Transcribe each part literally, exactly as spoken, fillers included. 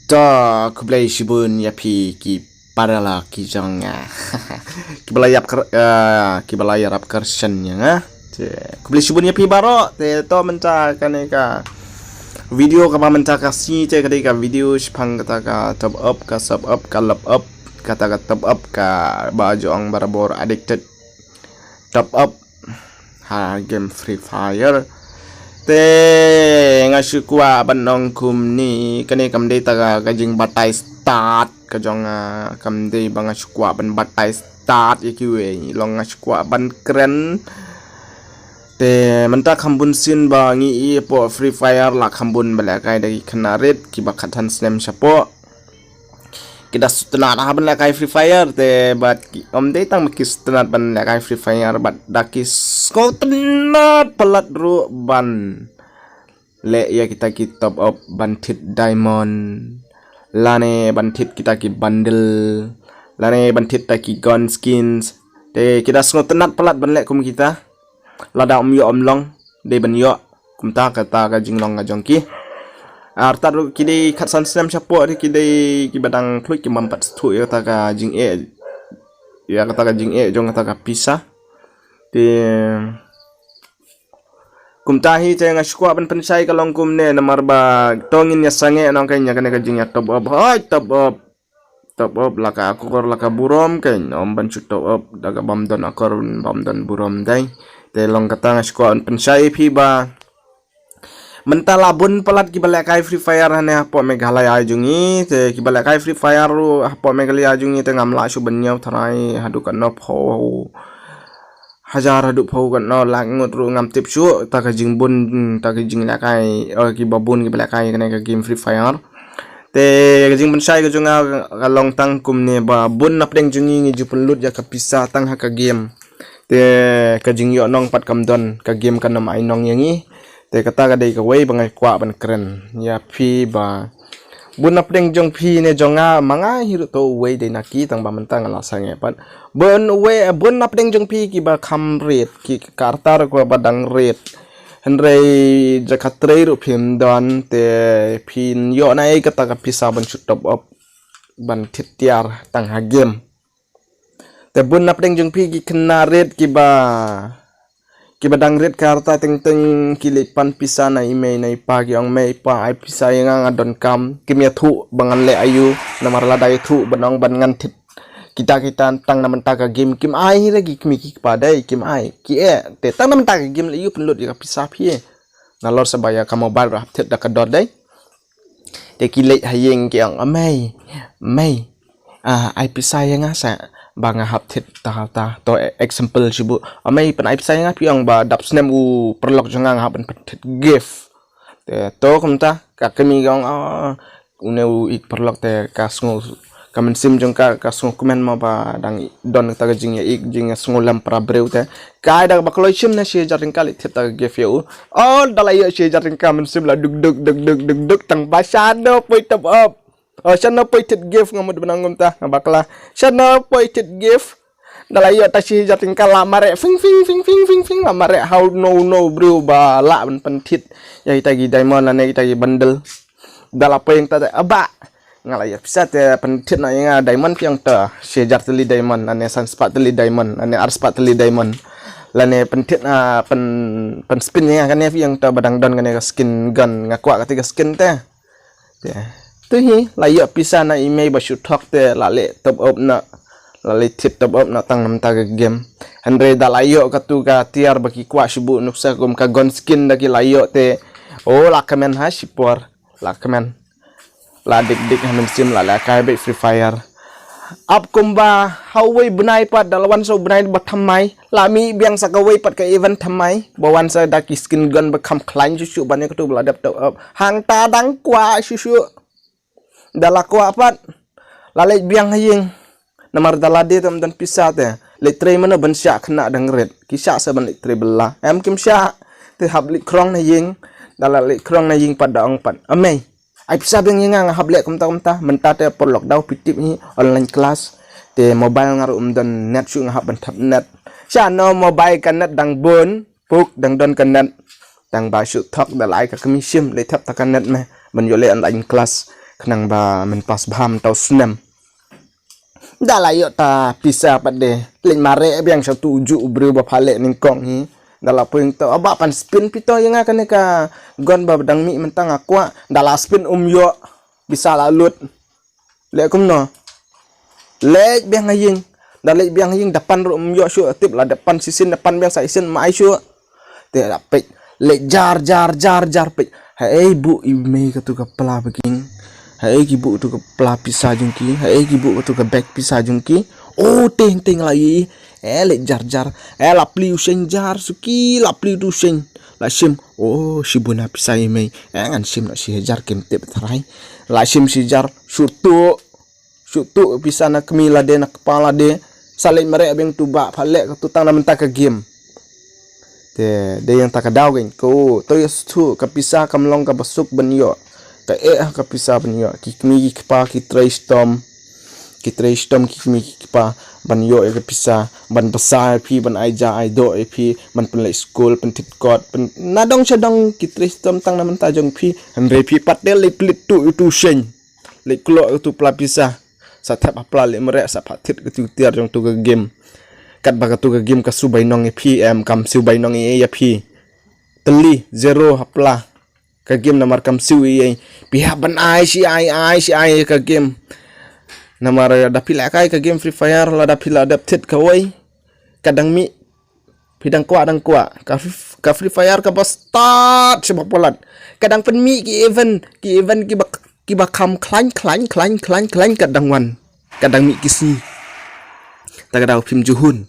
To, khublei shibun ïa phi ki para la ki jong nga. Ki ba la ïap kar, eh, ki ba la ïarap kyrshan ïa nga. Te, khublei shibun ïa phi baroh. Te to mynta kane ka video kaba mynta ka sngi te ka dei ka video shaphang kata ka top up, ka sub up, ka lap up, kata ka top up kaba ju ong barabor addicted. Top up ha game Free Fire. Te nga shu kwah ban ong kumne, kane kam dei ta ka, ka jingbatai stad ka jong nga, kam dei ba nga shu kwah ban batai stad ïa kiwei, long nga shu kwah ban kren. Te mynta kham bun sien ba ngi ïohi hapoh Free Fire la kham bun ba lehkai da ki khynnah rit kiba khatsan snem shapoh. Ki da sngewtynnat ha ban lehkai Free Fire te bad ki, ym dei tang ba ki sngewtynnat ban lehkai Free Fire bad da ki sngewtynnat palat ruh ban leh ïa kita ki top up ban thied diamond, lane ban thied kita ki bundle, lane ban thied kita ki gun skins. Te ki da sngewtynnat palat ban leh kum kita. Lada ym ïoh ym long, dei ban ïoh. Kumta kata ka jinglong ka jong ki. Artat ruh ki dei khatsan snem shapoh, ki dei kiba dang khluit, ki bym pat sngewthuh ïa kata ka jingeh, ïa kata ka jingeh jong kata ka pisa. Te kumta hi te nga shu kwah ban pynshai ka long kumne, namar ba to ngin ïa sangeh nongkynja kane ka jingïa top up, hoi top up. Top up la ka akor la ka burom, kynnoh ban shu top up da ka bym don akor bym don burom dei. Te long kata nga shu kwah ban pynshai ïa phi ba mynta la bun palat kiba lehkai Free Fire hangne hapoh Meghalaya jong ngi. Te kiba lehkai Free Fire ruh hapoh Meghalaya jong ngi te ngam lah shuh ban ñiew tharai haduh katno phew hajar haduh phew katno lak ngut ruh ngam tip shuh, ta ka jingbun, ta ka jinglehkai, eh, kiba bun kiba lehkai kane ka game Free Fire. Te ka jingpynshai ka jong nga ka long tang kumne ba bun na pdeng jong ngi ngi ju pynlut ïa ka pisa tang ha ka game. Te ka jingïoh nong pat kam don, ka game kan ym ai nong ïa ngi. Te kata ka dei kawei ba nga kwah ban kren ïa phi ba bun na pdeng jong phi ne jong nga, ma nga hi ruh to uwei dei na ki, tang ba mynta nga la sangeh pat. Bun uwei, bun na pdeng jong phi kiba kham rit, ki ka rta ruh kiba dang rit. Hynrei jaka trei ruh phim don, te phin ïoh na ei kata ka pisa ban shu top up ban thied tiar tang ha game. Te bun na pdeng jong phi ki khynnah rit kiba, kiba dang rit ka rta teng teng, ki leit pan pisa na i mei na i pa, ki ong mei pa ai pisa ïa nga, nga donkam. Kim ïathuh ba ngan leh aïu, namar lada ïathuh ban ong ban ngan thied kita kita tang na mynta ka game, kim ai hi re ki kmie ki kpa dei, kim ai. Ki eh, te tang na mynta ka game leh aïu pynlut ïa ka pisa phi. Nalor sa ba ïa ka mobile ruh hap thied da ka dor dei. Te ki leit ha ïing ki ong, a mei, mei, ah, ai pisa ïa nga sa ba nga hap thied ta ta. To, e-, example shu buh, a mei pyn ai pisa ïa nga, phi ong ba dap snem u paralok jong nga nga hap ban pyn thied gift. Te to kumta ka kmie ka ong, ah, une u i paralok te ka sngew, ka mynsiem jong ka, ka sngewkmen mo ba dang don kata ka jingïaid, jingïasngewlem para briew te. Ka ai da kaba kloi shim na shi hajar tyngka leit thied ta ka gift ïa u. Oh, da la ïoh shi hajar tyngka mynsiem la duk duk duk duk duk duk, tang ba shano poi top up. Oh, shano poi thied gift, nga mut ban ong kumta, nga bakla. Shano poi thied gift. Da la ïoh ta shi hajar tyngka la mareh fing fing fing fing fing fing, la mareh ha uno uno u briew ba lah ban pynthied ïa kita ki diamond lane kita ki bundle. Da la poi ïa kata te, aba nga la ïoh pisa te pynthied noh ïa nga diamond, phi ong to shi hajar tylli diamond lane san spah tylli diamond lane ar spah tylli diamond, lane pynthied, ah, pyn, pynspin ïa nga kane, phi ong to ba dang don kane ka skin gun, nga kwah kata ka skin te. Te, tu hi la ïoh pisa na i mei ba shu thok te la leh top up noh, la leh thied top up noh tang na mynta ka game. Hynrei da la ïoh katu ka tiar ba ki kwah shu buh nuksa kum ka gun skin da ki la ïoh te, oh, la kmen ha shipor, la kmen. La dik dik ha mynsiem, la lehkai beit Free Fire. Ap kumba ha uwei bnai pat, da la wan sa u bnai ba thymmai, la mih biang sa kawei pat ka event thymmai ba wan sa da ki skin gun ba kham khlaiñ shuh shuh ban ïa katu ba la dep top up. Hangta dang kwah shuh shuh. Da la kwah pat, la leit biang ha ïing. Namar da lade te ym don pisa te leit trei mano ban shah khynnah dang rit. Ki shah sa ban leit trei bylla, em, kim shah. Te hap leit khrong na ïing. Da la leit khrong na ïing pat da ong pat, a mei, ai pisa biang ïa nga, nga hap leh kumta kumta. Mynta te por lockdown phi tip hi, online class. Te mobile nga ruh ym don net shuh, nga hap ban thep net. Shano mobile ka net dang bun, puk dang don ka net. Tang ba shu thok da la ai ka kmie shim leit thep ta ka net me ban ïoh leh online class. Khnang ba men pass bha mynta u snem. Da la ïoh ta pisa pat de. Leit mareh biang sha utu u juh u briew ba pha leh nyngkong hi. Da la poi to aba pan spin pito ïa nga kane ka gun ba dang mih mynta nga kwah. Da la spin um ïoh. Pisa la lut. Leh kumno. Leit biang ha ïing. Da leit biang ha ïing da pan ruh um ïoh shuh tip la da pan shisien da pan biang sa shisien mai shuh. Te da peit. Leit jar jar jar jar peit. Haei buh i mei katu ka pla ba king. Haei ki buh tu ka pla pisa jong ki. Haei ki buh katu ka bag pisa jong ki. O teng teng la i. Eh leit jar jar. Eh la plie u sheng jar suki la plie tu sheng. La shim. O shibun na pisa i mei. Eh ngan shim na shi hajar kim tip tharai. La shim shi jar. Shu tu. Shu tu pisa na kmie lade na kpa lade. Sa leit mareh biang tu ba pha leh katu tang na mynta ka game. Te dei ïa kata ka daw kein ko to ïa shu ka pisa kam long kaba suk ban ïoh. Ka eh ha ka pisa ban ïoh ki kmie ki kpa ki trei shitom. Ki trei shitom ki kmie ki kpa ban ïoh ïa ka pisa ban basa ïa phi ban ai ja ai doh ïa phi ban pynleit skul pynthit kot pyn na dong sha dong ki trei shitom tang na mynta jong phi. Hynrei phi pat te leit pynleit tu ïa tu sheng. Leit kloi katu pla pisa. Sa thep ha pla leit mareh sa pha thit katu tiar jong tu ka game. Katba katu ka game ka shu bainong ïa phi em kam shu bainong ïa ïa phi. Tylli zero ha pla. Ka game namar kam shu ïa ïa. Phi hap ban ai shi ai ai shi ai ka game. Namar da phi la kai ka game Free Fire la da phi la dep thit kawei. Ka dang mih. Phi dang kwah dang kwah ka, ka Free Fire ka ba start sha ba palat. Ka dang pynmih ki event ki event ki ba ki ba kham khlaiñ khlaiñ khlaiñ khlaiñ khlaiñ ka dang wan. Ka dang mih ki sngi. Ta ka daw phim ju hun.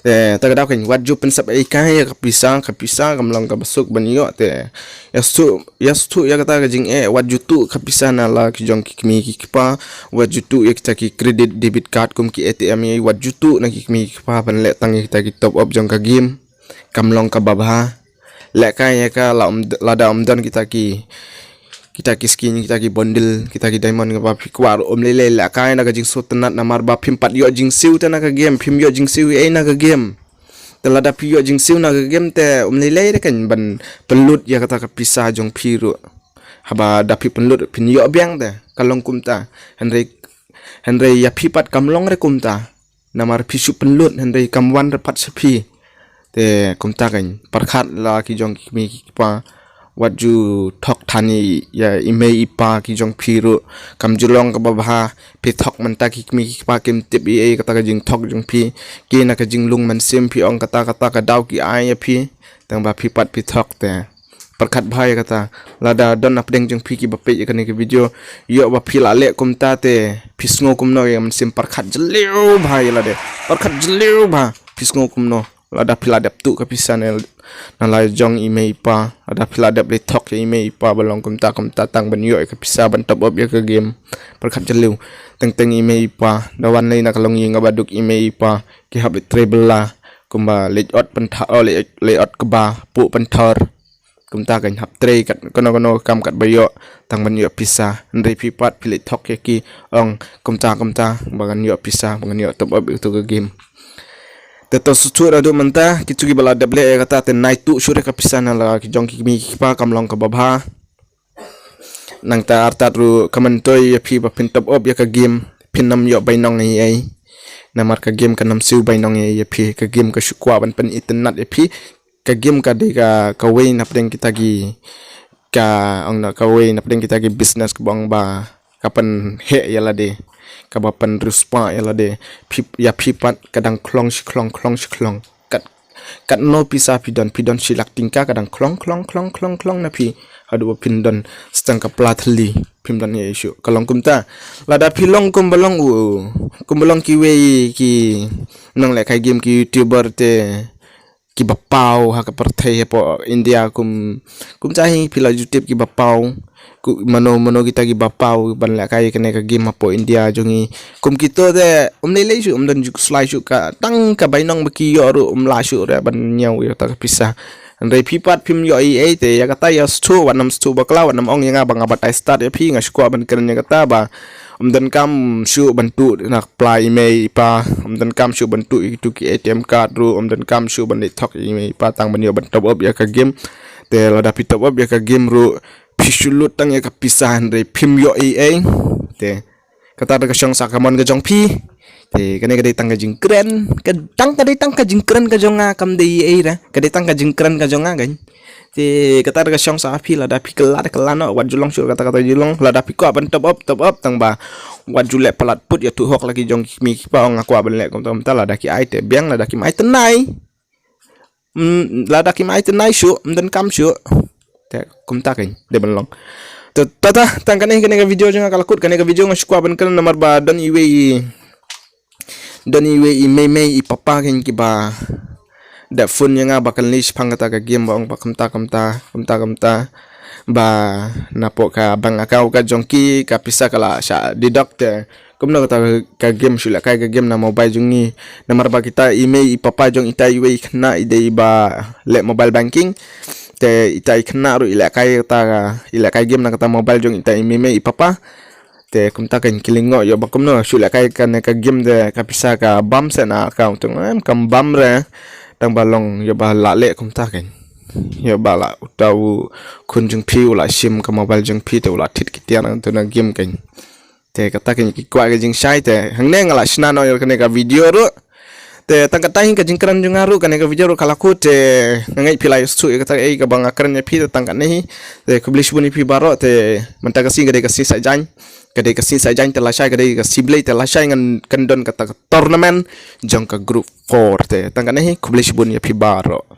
Eh, ta ka daw kan wat ju pynsep ei ka ïa ka pisa ka pisa kam long ka ba suk ban ïoh te. Ïa stu ïa stu ïa kata ka jing eh wat ju tu ka pisa na la ki jong ki kmie ki kpa. Wat ju tu ïa kita ki credit debit card kum ki A T M ïa wat ju tu na ki kmie ki kpa ban leh tang ïa kita ki top up jong ka game. Kam long ka ba bha. Leh kai ïa ka la um lada um don kita ki kita ki skin kita ki bundle kita ki diamond ka ba phi kwah um lei lei leh kai na ka jingsuh tynat namar ba phim pat ïoh jingsiew te na ka game phim ïoh jingsiew ei na ka game. Te lada phi ïoh jingsiew na ka game te um lei lei re kan ban pynlut ïa kata ka pisa jong phi ruh. Haba da phi pynlut phin ïoh biang te ka long kumta. Hynrei hynrei ïa phi pat kam long re kumta. Namar phi shu pynlut hynrei kam wan re pat sha phi. Te kumta kan pyrkhat la ki jong ki kmie ki kpa. Wat ju thok than ïa i mei i pa ki jong phi ruh kam ju long ka ba bha. Phi thok mynta ki kmie ki kpa kim tip ïa kata ka jingthok jong phi. Ki na ka jinglung mynsiem phi ong kata kata ka daw ki ai ïa phi. Tang ba phi pat phi thok te. Pyrkhat bha ïa kata lada don na pdeng jong phi ki ba peit ïa kane ka video. Ïoh ba phi la leh kumta te phi sngew kumno ïa mynsiem pyrkhat jylliew bha ïa lade. Pyrkhat jylliew bha phi sngew kumno. Lada phi la dep tu ka pisa ne na la jong i mei i pa lada phi la dep leh thok ïa i mei i pa ba long kumta kumta tang ban ïoh ïa ka pisa ban top up ïa ka game. Pyrkhat jylliew teng teng i mei i pa da wan lei na ka long ïing ba duk i mei i pa ki hap leh treble la kumba leh ot pynthar leh ot kba pu pynthar. Kumta kan hap trei kat kono kono kam kat ba ïoh tang ban ïoh pisa hynrei phi pat phi leh thok ïa ki ong kumta kumta ba kan ïoh pisa ba kan ïoh top up ïa tu ka game. Te to su chu ra du mynta ki chu ki ba la dep leh ïa kata te nai tu shu re ka pisa na la ki jong ki kmie ki kpa kam long ka ba bha. Nangta artat ruh ka myntoi ïa phi ba phin top up ïa ka game phin nam ïoh bainong ei ei. Namar ka game ka nam siew bainong ei ei ïa phi ka game ka shu kwah ban pyn itynnat ïa phi. Ka game ka dei ka kawei na pdeng kita ki ka ong na kawei na pdeng kita ki business ka bang ba ka pynheh ïa lade ka ba pynriewspah ïa lade. Phi ïa phi pat ka dang khlong shi khlong khlong shi khlong kat kat no pisa phi don phi don shi lak tyngka ka dang khlong khlong khlong khlong khlong na phi. Haduh ba phin don stang ka pla thli phim don ïa issue ka long kumta. Lada phi long kum ba long u kum ba long kiwei ki nang leh kai game ki youtuber te ki ba paw ha ka pyrthei hapoh India kum kum cha hi phi la ju tip ki ba paw. Ku mano mano kita ki ba paw ban leh kai kane ka game hapoh India jong i kum kito te um lei lei shu um don ju slai shu ka tang ka bainong ba ki ïoh ruh um la shu re ban ñiew ïa ta ka pisa. Hynrei phi pat phim ïoh ei ei te ïa kata ïa stu wat nam stu bakla wat nam ong ïa nga ba nga batai start ïa phi nga shu kwah ban kren ïa kata ba um don kam shu ban tu na pla i mei i pa um don kam shu ban tu i tu ki A T M card ruh um don kam shu ban leh thok i mei i pa tang ban ïoh ban top up ïa ka game. Te lada phi top up ïa ka game ruh phi shu lut tang ïa ka pisa hynrei phim ïoh ei ei. Te kata ka shong sa ka mon ka jong phi. Te kane ka dei tang ka jingkren, ka tang ka dei tang ka jingkren ka jong nga, kam dei ei ei ra. Ka dei tang ka jingkren ka jong nga kan. Te kata ka shong sa phi, lada phi kylla da kylla noh, wat ju long shuh kata kata ju long, lada phi kwah ban top up top up, tang ba wat ju leh palat put ïa tu hok la ki jong ki kmie ki kpa, nga kwah ban leh kumta kumta, lada ki ai te biang, lada kim ai te nai. Mm, lada kim ai te nai shuh, ym donkam shuh. Te kumta kan dei ban long. Te tata, tang kane kane ka video jong nga ka la kut, kane ka video nga shu kwah ban kren namar ba don iwei i, don iwei i mei mei i papa kan kiba da phone ïa nga ba kan list phang kata ka game, ba ong ba kumta kumta kumta kumta, ba napoh ka bank account ka jong ki ka pisa ka la shah deduct. Te kumno kata ka game, shu lehkai ka game na mobile jong ngi. Namar ba kita i mei i papa jong ita iwei i khynnah i dei ba leh mobile banking. Te ita i khynnah ruh i lehkai kata ka, i lehkai game na kata mobile jong ita i mei mei i papa. Te kumta kan ki lyngngoh ïoh ba kumno, shu lehkai kane ka game te ka pisa ka bam se na account, te nga ong em, kam bam re. Tang ba long ïoh ba la leh kumta kan. Ïoh ba la uta u khun jong phi u la shim ka mobile jong phi te u la thied ki tiar na tu na game kan. Te kata kan ki kwah ka jingshai, te hangne nga la shna noh ïa kane ka video ruh. Te tang kata hi ka jingkren jong nga ruh, kane ka video ruh ka la kut, te nga ngeit phi la ïohsngew ïa kata ei kaba nga kren ïa phi, te tang kane hi. Te khublei shibun ïa phi baroh, te mynta ka sngi ka dei ka sngi Saitjaiñ. Ka dei ka sngi Saitjaiñ te lashai, ka dei ka sngi Blei te lashai ngan kyndon kata ka tournament jong ka group four, te tang kane hi, khublei shibun ïa phi baroh.